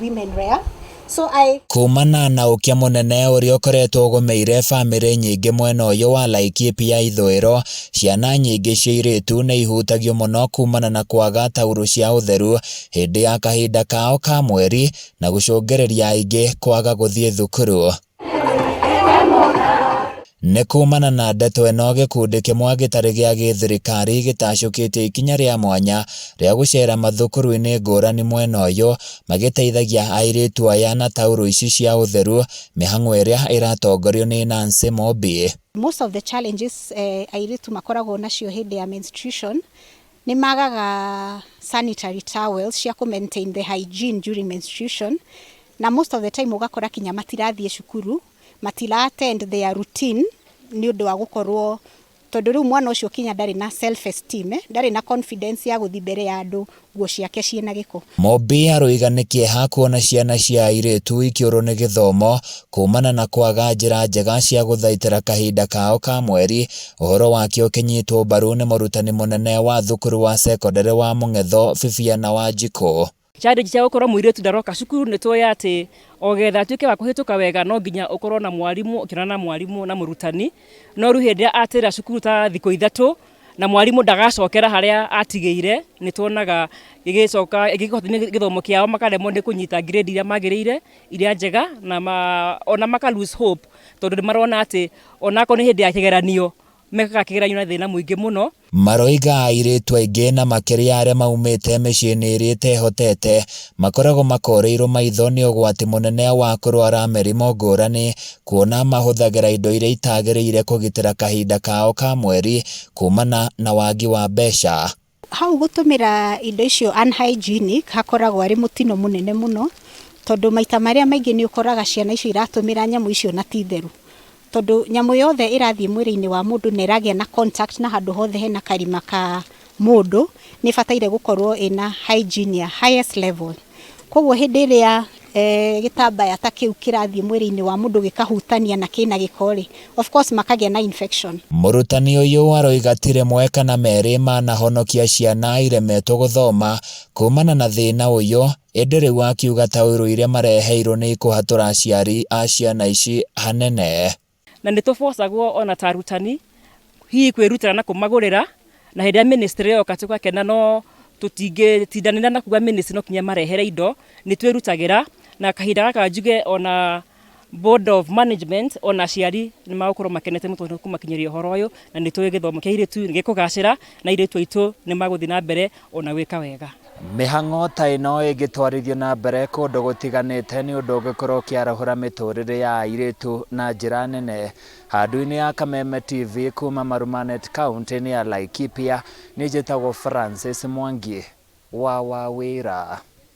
Women rare. So I Kumana na ũkĩa mũnene ũrĩa ũkoretwo ũgũmĩire bamĩrĩ nyingĩ mwena ũyũ wa Laikipia ithũĩro, ciana nyingĩ cia airĩtu nĩ ihutagio mũno kumana na kwaga taurũ cia ũtheru hĩndĩ ya kahinda kao ka mweri na gũcũngĩrĩria aingĩ kwaga gũthiĩ thukuru. Nĩ kumana na ndeto ĩno gĩkundi kĩmwe gĩtarĩ gĩa gĩthirikari gĩtacũkĩtie ikinya rĩa mwanya rĩa gũcera mathukuru-inĩ ngũrani mwena ũyũ magĩteithagia airĩtu aya na taurũ ici cia ũtheru, mĩhang'o ĩrĩa ĩratongorio nĩ Nancy Mobi. Most of the challenges airĩtu makoragwo nacio hĩndĩ ya menstruation nĩ magaga sanitary towels cia kũ maintain the hygiene during menstruation, na most of the time ũgakora kinya matirathiĩ cukuru, matira attend their routine nĩ ũndũ wa gũkorwo tondũ rĩu mwana ũcio kinya ndarĩ na self esteem, ndarĩ na confidence ya gũthiĩ mbere ya andũ nguo ciake ciĩna gĩko. Mobi aroiga nĩ kĩeha kuona ciana cia airĩtu ikĩũrwo nĩ gĩthomo kumana na kwaga njĩra njega cia gũthaitĩra kahinda kao ka mweri. Ũhoro wake ũkĩnyitwo mbaru nĩ mũrutani mũnene wa thukuru wa cekondarĩ wa Mũng'etho, Viviana Wanjikũ. Challenge cia gũkorwo mũirĩtu ndaroka cukuru, nĩ tũĩ atĩ o getha atuĩke wa kũhĩtũka wega no nginya ũkorwo na mwarimũ, ũkĩonana na mwarimũ na mũrutani. No rĩu hĩndĩ ĩrĩa atĩra cukuru ta thikũ 3 na mwarimũ ndagacokera harĩa atigĩire, nĩ tuonaga gĩgĩcoka gĩgĩhotithia gĩthomo kĩao, makaremwo nĩ kũnyita grade iria magĩrĩire, iria njega, na ona maka lose hope tondũ nĩ marona atĩ onakorwo nĩ hĩndĩ ya kĩgeranio, mekaga kĩgeranio na thĩna mũingĩ mũno. Maroiga airĩtu aingĩ na makĩria arĩa maumĩte mĩciĩ-inĩ ĩrĩa ĩtehotete makoragwo makoreirwo maitho nĩ ũgwati mũnene wa kũrwara mĩrimũ ngũrani, kuona mahũthagĩra indo iria itagĩrĩire kũgitĩra kahinda kao ka mweri kumana na wagi wa mbeca. Hau gũtũmĩra indo icio unhygienic hakoragwo arĩ mũtino mũnene mũno, tondũ maita marĩa maingĩ nĩ ũkoraga ciana icio iratũmĩra nyamũ icio na ti theru, tondũ nyamũ yothe ĩrathiĩ mwĩrĩ-inĩ wa mũndũ na ĩragĩa na contact na handũ hothe hena karima ka mũndũ nĩ ĩbataire gũkorwo ĩna hygiene ya highest level. Koguo hĩndĩ ĩrĩa gĩtambaya ta kĩu kĩrathiĩ mwĩrĩ-inĩ wa mũndũ gĩkahutania na kĩna gĩko rĩ, of course makagĩa na infection. Mũrutani ũyũ aroiga ti rĩmwe kana merĩ manahonokia ciana iremetwo gũthoma kumana na thĩna ũyũ, ĩndĩ rĩu akiuga taurũ iria mareheirwo nĩ ikũhatũra aciari a ciana ici hanene. Na nĩ tũbocagwo ona ta arutani hihi kwĩrutĩra na kũmagũrĩra, na hĩndĩ ĩrĩa ministry yoka tũgakena, no tũtingĩtindanĩra na kuga ministry no kinya marehere indo. Nĩ twĩrutagĩra na kahinda gaka njuge ona board of management ona aciari nĩ magũkorwo makenete mũno nĩ kũmakinyĩria ũhoro ũyũ, na nĩ tũĩ gĩthomo kĩa airĩtu nĩ gĩkũgacĩra na airĩtu aitũ nĩ magũthiĩ na mbere ona gwĩka wega. Mĩhang'o ta ĩno ĩngĩtwarithio na mbere kũndũ gũtiganĩte nĩ ũndũ ũngĩkorwo ũkĩarahũra mĩtũrĩre ya airĩtu na njĩra nene. Handũ-inĩ ya Kameme TV kuma Marumanet kaunti-inĩ ya Laikipia, nĩ njĩtagwo Francis Mwangi wa Wawĩra.